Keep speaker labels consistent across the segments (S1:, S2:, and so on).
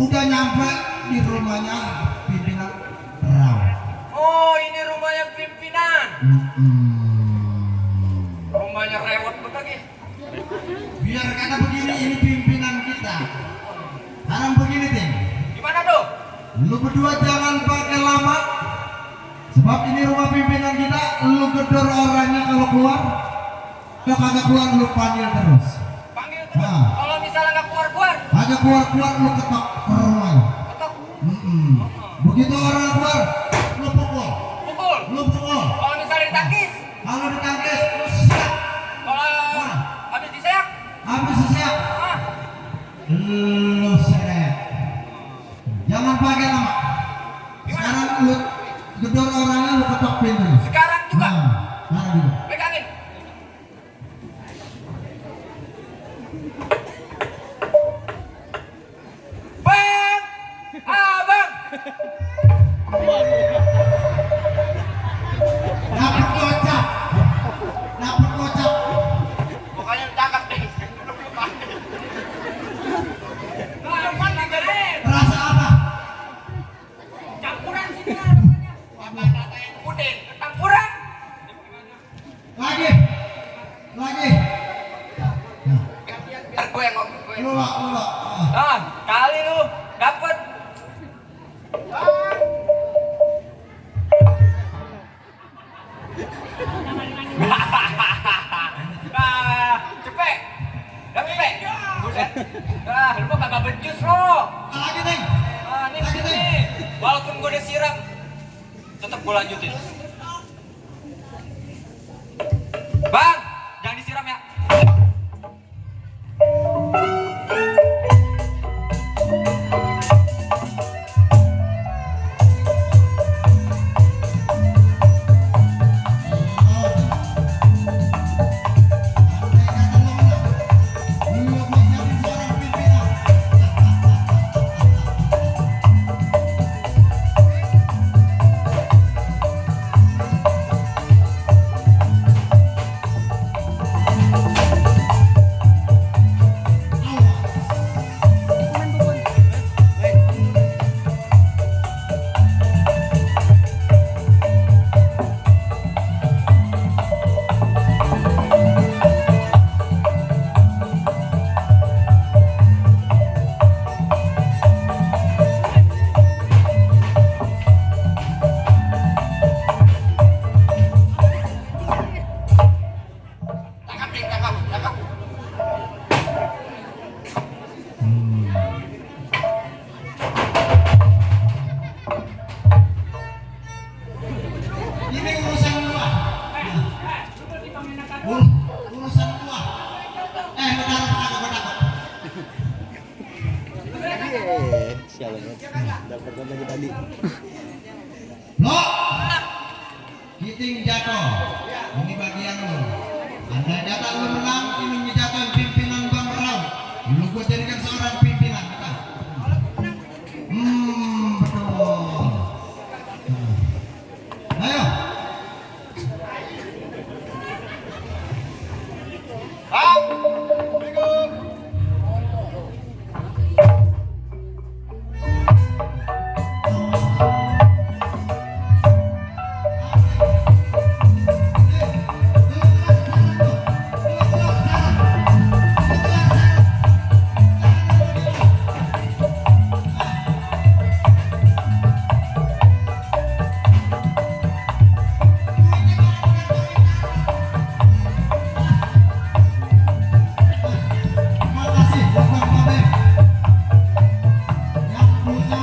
S1: udah nyampe di rumahnya pimpinan Rau.
S2: Oh, ini rumahnya pimpinan. Rumahnya rewot begini.
S1: Biar kata begini, ini pimpinan kita. Sekarang begini Ting,
S2: Gimana tuh?
S1: lu berdua jangan pakai lama, sebab ini rumah pimpinan kita. Lu gedor orangnya kalau keluar, kalau kagak keluar lu panggil terus.
S2: Panggil terus.
S1: Nah.
S2: Kalau misalnya nggak keluar-keluar,
S1: Kagak keluar lu ketok ke rumahnya.
S2: ketok,
S1: Begitu orang keluar, lu pukul.
S2: pukul.
S1: Lu pukul.
S2: Kalau misalnya ditangkis,
S1: Kalau ditangkis, lu siap.
S2: kalau habis diseak,
S1: Habis siap,
S2: ah,
S1: lu seret. Jangan pakai lama. Sekarang lu gedor orangnya, lu ketok pintunya.
S2: sekarang juga.
S1: Sekarang juga.
S2: Pegangin. Bang, abang.
S1: Dapat kocak. Dapat kocak.
S2: Pokoknya cakep deh. Abang digerain.
S1: Rasa apa?
S2: Campuran sini rasanya. Apa kata yang puding? Campuran.
S1: Lagi. Lagi.
S2: Biar gue yang ngomong gue.
S1: Lu lah, lu lah.
S2: Ah, kali lu dapet. Nah, cepet. Dapet, cepet. Buset. Ah, lu mah kagak becus lo.
S1: Lagi Ting.
S2: Ah, nih begini. Walaupun gue udah siram, tetap gue lanjutin. Bang, jangan disiram ya. Cakap, Ding, cakap, cakap.
S1: Ini urusan gua. Urusan gua. Bentar, bentar.
S3: Sialan dapat lagi tadi.
S1: Lo, Kiting jatuh. Ini bagian lo. Andai kata lo menang, ini jatuh pimpinan Bang Rau. Lu gua jadikan seorang pimpinan kita. Betul. Ayo. Makasih buat Bang Babek yang punya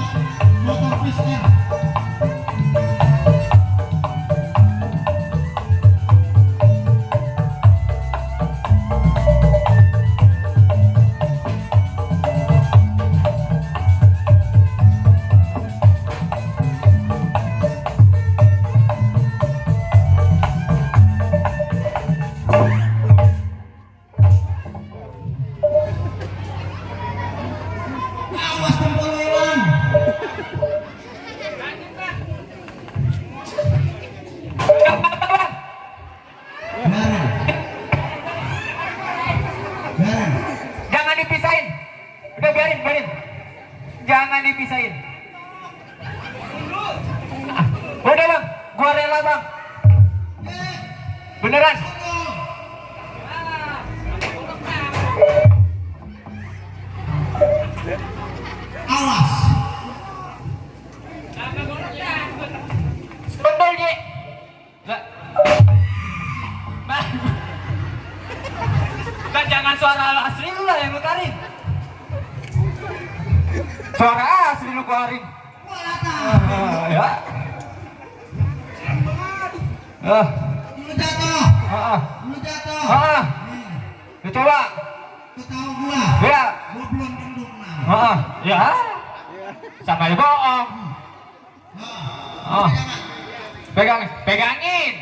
S1: motor Fisker. Awas tempol lo hilang. Biarin. Biarin.
S2: Jangan dipisahin. Udah biarin, biarin. Jangan dipisahin. Udah bang, gua rela bang. Beneran.
S1: Awas.
S2: Bener Ji. Kan jangan suara asli lu lah yang lu tarik. Suara asli lu keluarin. Ya.
S1: Lu jatuh. Lu jatuh.
S2: Ya, coba.
S1: Lu tahu gua.
S2: Ya.
S1: Gua belum gendut nah.
S2: Ya. Sama aja bohong. Pegangin.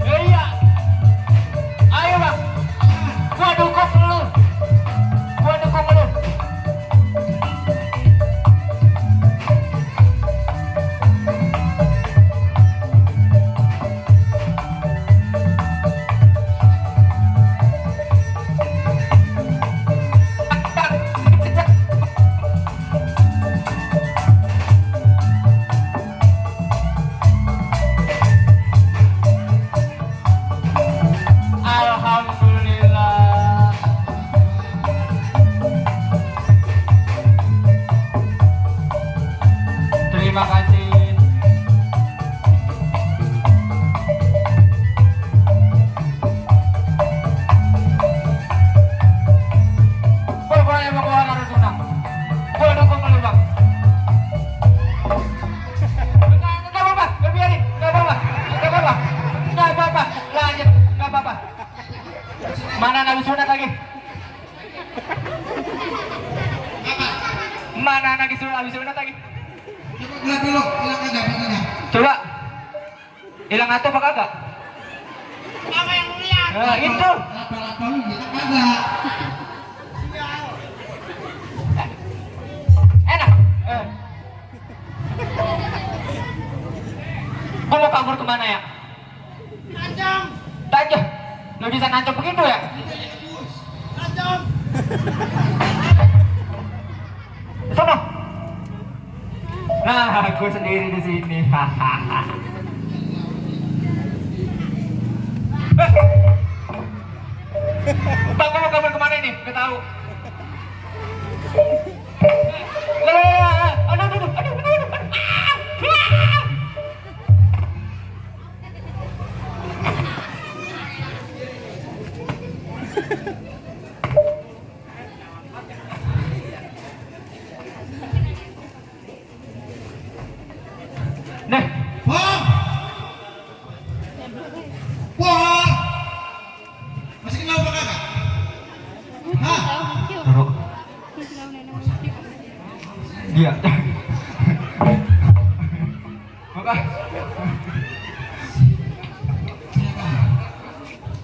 S2: Iya. Ayo bang. Gua dukung lu. Alhamdulillah. Terima kasih. Pokoknya mau keluar harus menang. Gua dukung lu bang. Enggak apa-apa, biarin. Enggak apa-apa. Lanjut, enggak apa-apa. Mana anak sunat lagi? Mana anak sunat lagi?
S1: Coba lihat dulu, hilang kagak matanya.
S2: Coba. Hilang atau apa kagak?
S4: Apa yang lu lihat?
S2: Nah, itu.
S1: Lapa-lapa lu hilang kagak.
S2: Enak. Gua mau kabur kemana ya?
S4: Tajam,
S2: Tajam. Lu bisa nancep begitu ya?
S4: tajam.
S2: Sono. Nah, gue sendiri di sini. Hahaha. Bang, mau kabur kemana ini? Gak tahu. Aduh. Nah,
S1: Wah! Wah! Masih kenal apa kagak? Hah?
S2: Duduk. Dia. Maka.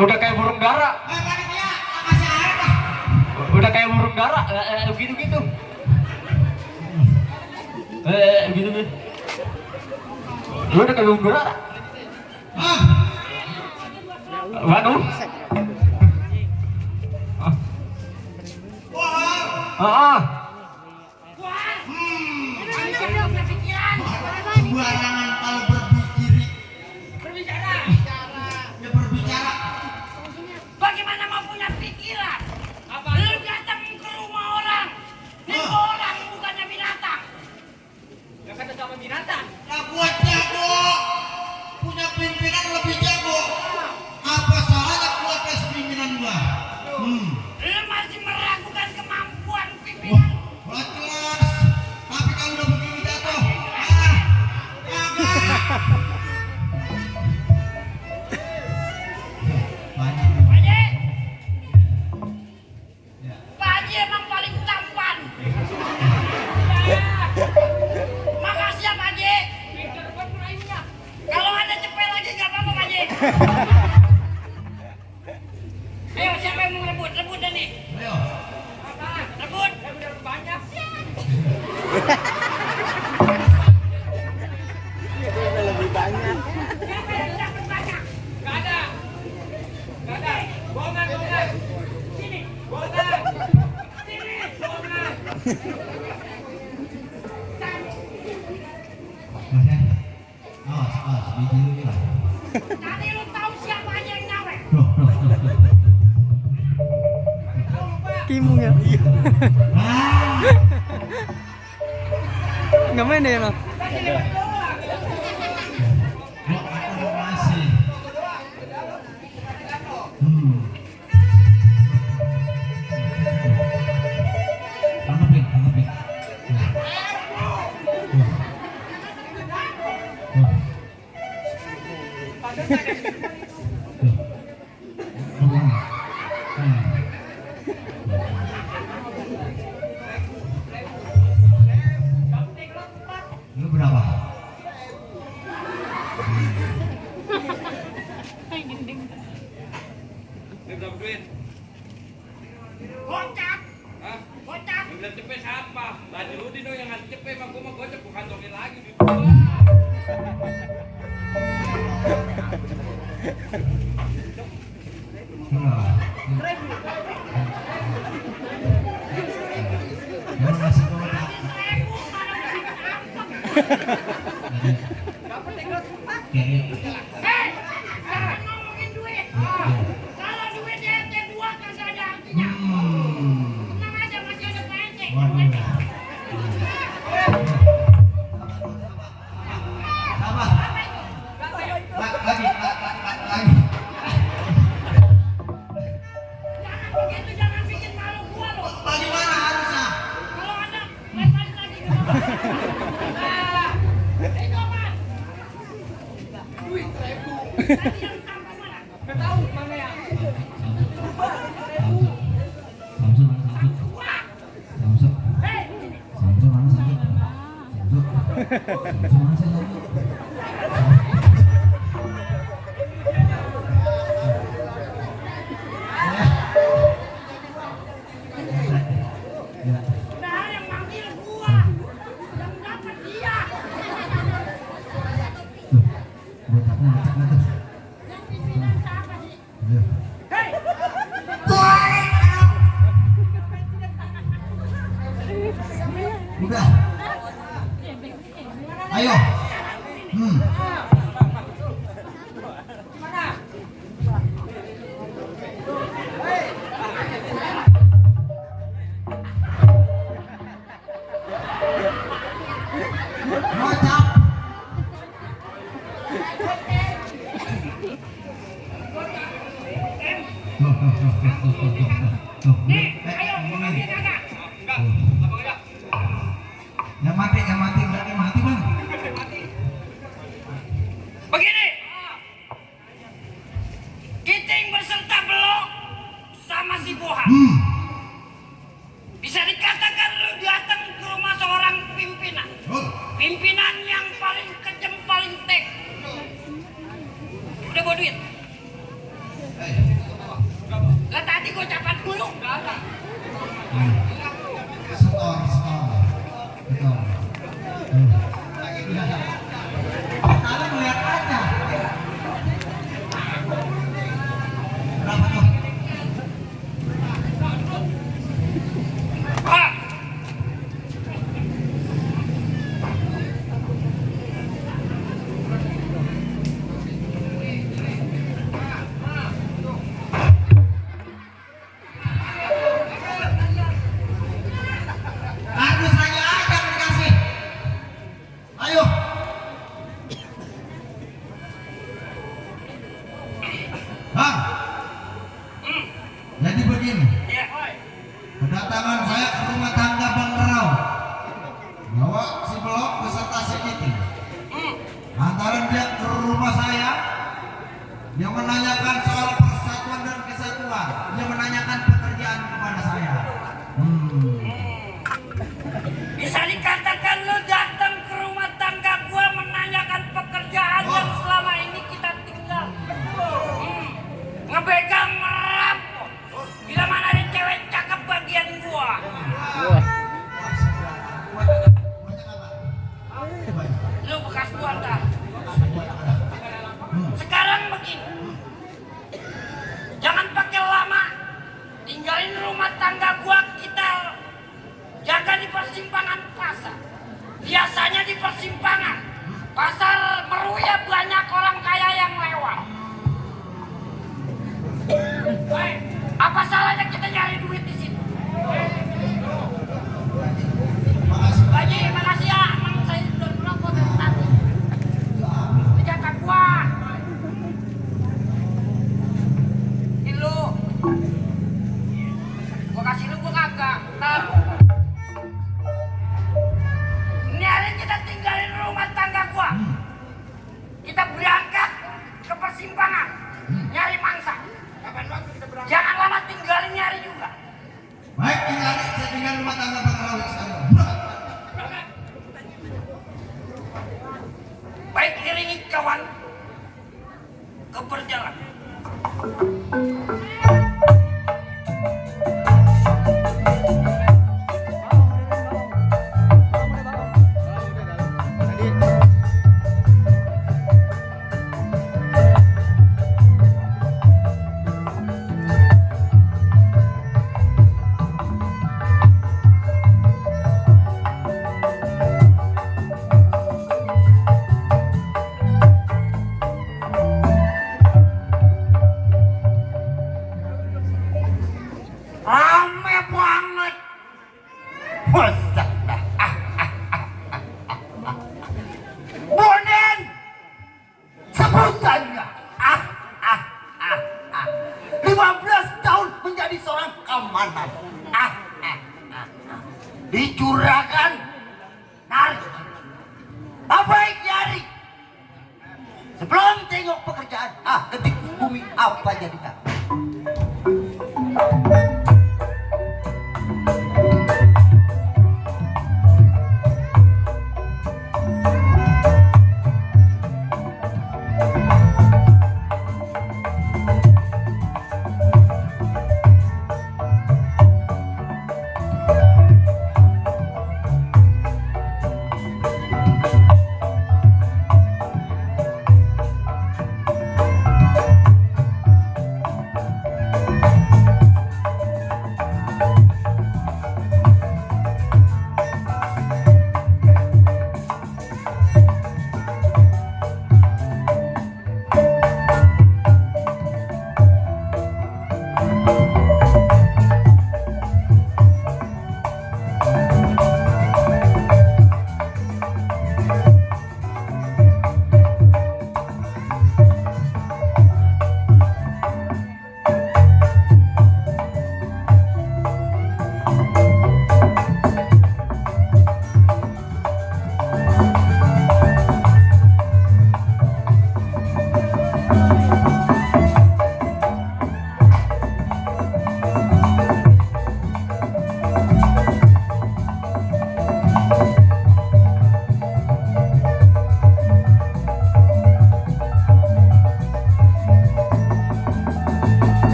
S2: Udah kayak burung dara.
S1: Panitia, kasih air lah.
S2: Udah kayak burung dara. Gitu-gitu. Gitu. Lu udah kayak burung dara.
S1: Hah?
S2: Waduh.
S1: Wah!
S4: Pikiran.
S1: Sembarangan kalau berpikir.
S4: Berbicara.
S1: Ya berbicara.
S4: Bagaimana mau punya pikiran? Lu datang ke rumah orang. Itu orang bukannya binatang.
S2: Gak kata sama binatang.
S1: Lah gua jago. Punya pimpinan lebih jago. Apa salahnya gua tes pimpinan gua?
S4: Lu masih meragukan kemampuan pimpinan.
S1: Wah jelas. Tapi kalau udah begini jatuh. Kagak. Banyak.
S4: Pak Haji. Pak Haji emang paling tampan. Makasih ya Pak Haji.
S1: Mas ya. Awas, biji lu hilang.
S4: Tadi lu tahu siapa aja yang nyawe?
S1: Loh.
S3: Kimung ya. Iya.
S1: Ah.
S3: Nggak main deh lo.
S1: Gua aku masih. Anggapin. Lu berapa?
S2: Ini berapa duit?
S4: Gocap,
S2: Hah?
S4: gocap.
S2: Lu bilang cepet siapa? Tadi lu dino yang ngasih cepet, mah gua mah gocap gua kantongin lagi duit.
S1: Mau ngasih ke orang?
S4: Seribu kalau bisa keangkep. Jangan ngomongin duit. Kalau duit ente 2 kagak ada artinya. Tenang aja masih ada Pak Ente.
S1: Waduh. Sabar. Lagi.
S4: Jangan begitu, jangan bikin malu gua lo.
S1: Bagaimana harusnya?
S4: Kalau ada, balik lagi ke bawah. Itu apa? Duit 1000. Tadi yang tambah mana? Nggak tahu mana ya.
S1: Samsung.
S4: Hei,
S1: Samsung mana Samsung? Samsung mana Samsung?
S4: nah yang manggil gua, yang dapat dia.
S1: Botaknya ngecek nggak tuh?
S4: Yang pimpinan siapa sih?
S1: Iya.
S4: Hei,
S1: Udah. Ayo. Gocap.
S4: nih, ayo, gua manggil kagak?
S2: Enggak, apa enggak?
S1: Yang mati berarti mati bang.
S4: Begini, Kiting berserta Belok sama si Boha. Bisa dikatakan lu datang ke rumah seorang pimpinan. Pimpinan yang paling kejam, paling tek. Udah bawa duit? Lah tadi gocapan dulu. Nggak ada.
S1: Setor. Kalian melihat aja. Berapa tuh?
S4: Ah,
S1: Agus lagi aja dikasih. Ayo. Bang. Jadi begini.
S4: ya.
S1: Kedatangan saya ke rumah tangga Bang Rau. Bawa si Belok beserta si Kiting. Antara dia ke rumah saya, dia menanyakan soal persatuan dan kesatuan. Dia menanyakan pekerjaan kepada saya.
S4: Bisa dikatakan lu datang ke rumah tangga gua menanyakan pekerjaan yang selama ini kita tinggal. Ngebegang merampok. Bila mana ada cewek cakep bagian gua.
S3: Wah.
S4: Lu bekas gua ntar. Sekarang begini. ini kawan ke perjalanan. Rame banget. Buset dah. Bonen. Sebutannya. 15 tahun menjadi seorang komandan. Dicurahkan narik. Apa yang nyari? Sebelum tengok pekerjaan, ketik bumi apa jadinya?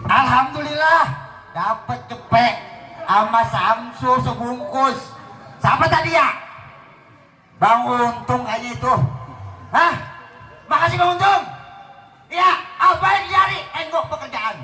S4: Alhamdulillah dapat cepet sama Samsu sebungkus. Siapa tadi ya? Bang Untung kayaknya itu. Hah? Makasih Bang Untung. Ya, apa yang nyari? Enggok pekerjaan.